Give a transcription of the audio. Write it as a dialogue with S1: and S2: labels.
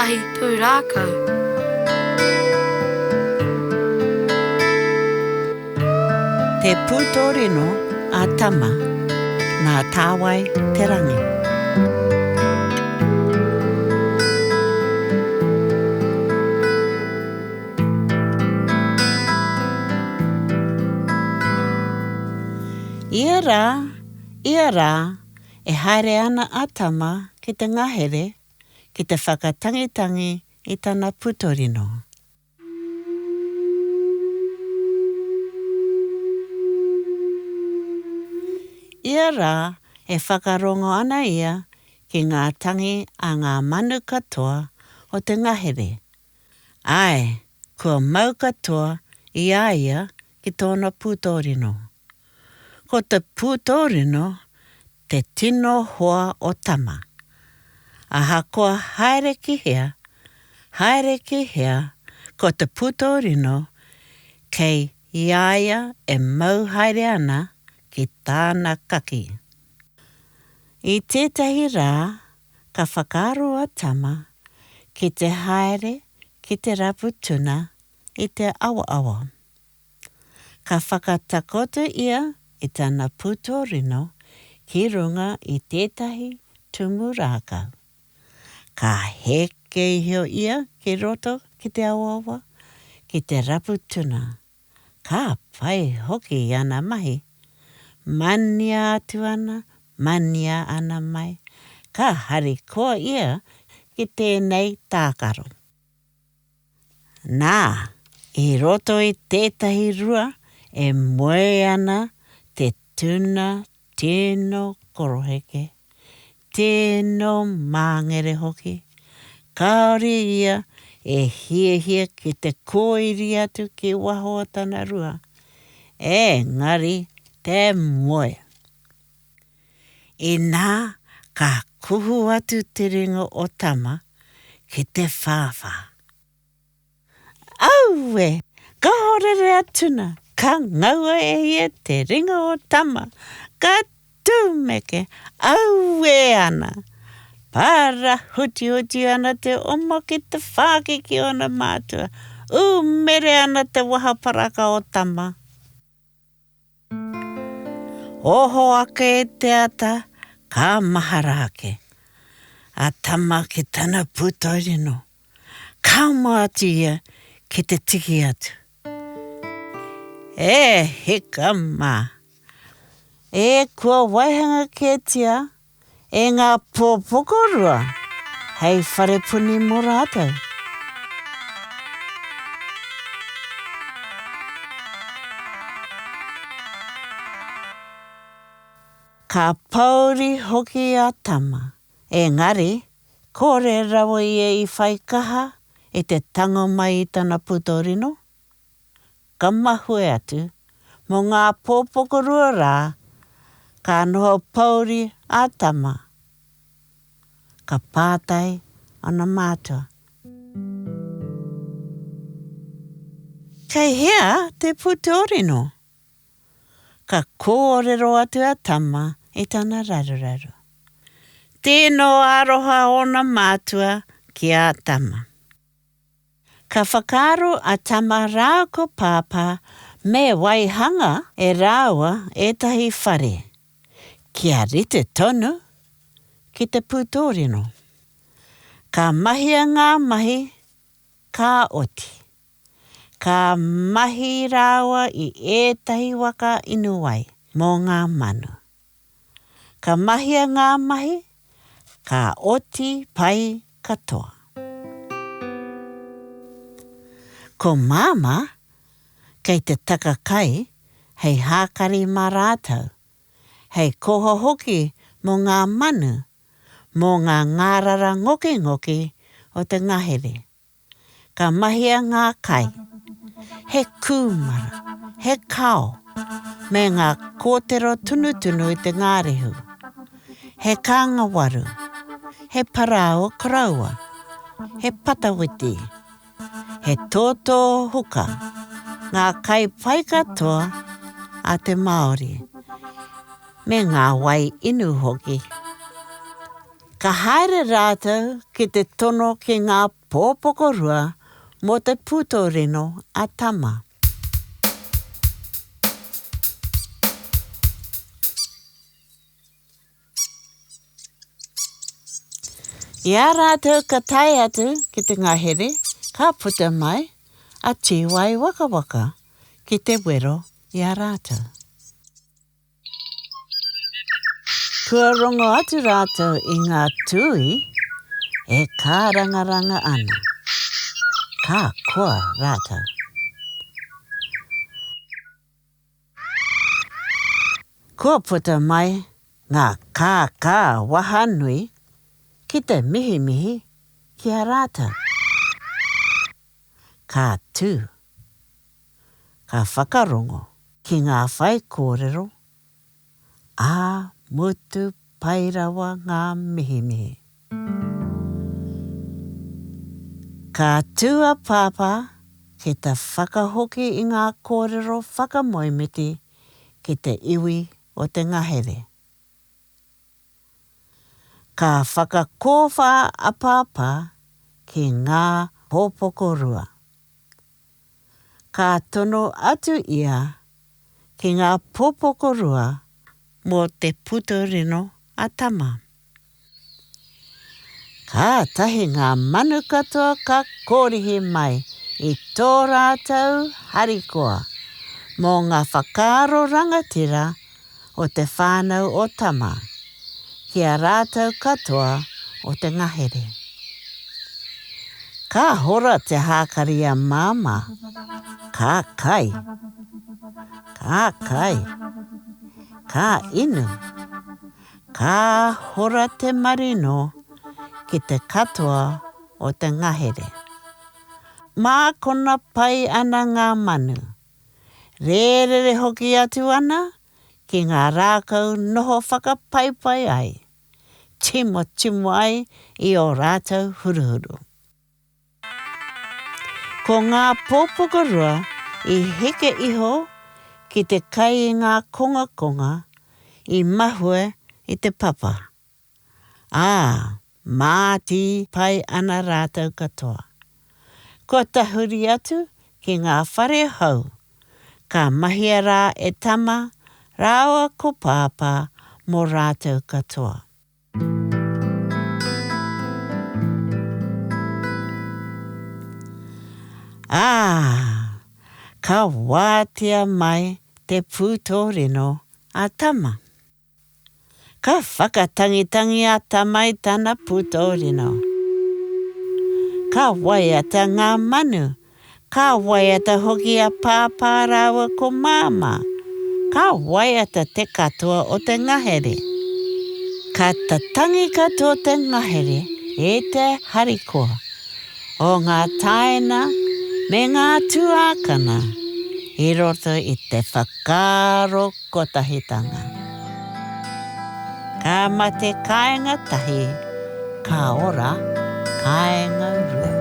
S1: tētahi pūrākau.
S2: Te Pūtōrino a Tama, nā Tāwai Te Rangi. Ia rā, ia rā, e haere ana a Tama ki te ngahere ki te whakatangitangi i tana putorino. Ia rā e whakarongo ana ia ki ngā tangi a ngā manu katoa o te ngahere. Āe, kua mau katoa i a ia ki tōna pūtōrino. Ko te pūtōrino te tino hoa o Tama. Ahakoa haere ki hea, haere ki hea, ko te pūtōrino kei i a ia e mau haere ana ki tāna kaki. I tētahi rā ka whakaaro a Tama ki te haere ki te rapu tuna i te awaawa. Ka whakatakoto ia i tana pūtōrino ki runga i tētahi tumu rākau. Ka heke iho ia ki roto ki te awaawa ki te rapu tuna. Ka pai hoki ana mahi. Mania atu ana, mania ana mai, ka harikoa ia ki tēnei tākaro. Nā, i roto i tētahi rua e moe ana te tuna tino koroheke, tino māngere hoki. Kāore ia e hiahia ki te kōiri atu ki waho o tana rua, engari te moe. Inā ka kuhu atu te ringa o Tama ki te whāwhā. Aue! Ka horere a Tuna, ka ngaua e ia te ringa o Tama, ka tūmeke, auē ana! Parahutihuti ana te oma ki te whāki ki ōna mātua, ūmere ana te waha paraka o Tama. Oho ake te ata, ka mahara ake a Tama ki tana pūtaurino. Ka oma atu ia ki te tiki atu. E hika mā! E kua waihanga kētia e ngā pōpokorua hei wharepuni mō rātou. Ka pōuri hoki a Tama, engari kore rawa ia i whai kaha i te tango mai i tana pūtōrino, ka mahue atu mō ngā pōpokorua rā ka noho pōuri a Tama. Ka pātai ana mātua. Kei hea te pūtōrino? Ka kōrero atu a Tama i tana raruraru. Tino aroha ōna mātua ki a Tama. Ka whakaaro a Tama rāua ko Pāpā me waihanga e rāua ētahi whare, kia rite tonu ki te pūtōrino. Ka mahia ngā mahi, ka oti. Ka mahi rāua i ētahi waka inu wai mō ngā manu. Ka mahia ngā mahi, ka oti pai katoa. Ko Māmā kei te taka kai hei hākari mā rātou, hei koha hoki mō ngā manu, mō ngā ngārara ngokingoki o te ngahere. Ka mahia ngā kai, he kūmara, he kao, me ngā kōtero tunutunu i te ngārehu, he kāngawaru, he parāoa koroua, he patawiti, he tōtō huka, ngā kai pai katoa a te Māori, me ngā wai inu hoki. Ka haere rātou ki te tono ki ngā pōpokorua mō te pūtōrino a Tama. I a rātou ka tae atu ki te ngahere, ka puta mai a Tīwaiwakawaka ki te wero i a rātou. Kua rongo atu rātou i ngā tūī e kārangaranga ana. Ka koa rātou. Kua puta mai ngā kākā wahanui ki te mihimihi ki a rātou. Ka tū. Ka whakarongo ki ngā whaikōrero, ā, mutu pai rawa ngā mihimihi. Ka tū a Pāpā ki te whakahoki i ngā kōrero whakamoemiti ki te iwi o te ngahere. Ka whakakōwhā a Pāpā ki ngā pōpokorua. Ka tono atu ia ki ngā pōpokorua mō te putorino a Tama. Kātahi ngā manu katoa ka kōrihi mai i tō rātou harikoa mō ngā whakaaro rangatira o te whānau o Tama ki a rātou katoa o te ngahere. Ka hora te hākari a Māmā, ka kai, ka kai, ka inu, ka hora te marino ki te katoa o te ngahere. Mākona pai ana ngā manu, Rērere hoki atu ana ki ngā rākau noho whakapaipai ai, timotimo ai i ō rātou huruhuru. Ko ngā pōpokorua i heke iho ki te kai i ngā kongakonga i mahue i te papa. Ā, mātī pai ana rātou katoa. Kua tahuri atu ki ngā whare hou, ka mahia rā e Tama rāua ko Pāpā mō rātou katoa. Ā, ka wātea mai te pūtōrino a Tama. Ka whakatangitangi a Tama i tana pūtōrino. Ka waiata ngā manu, ka waiata hoki a Pāpā rāua ko Māmā, ka waiata te katoa o te ngahere. Ka tatangi katoa te ngahere i te harikoa o ngā tāina me ngā tuākana i roto i te whakaaro kotahitanga. Ka mate kāinga tahi, ka ora kāinga rua.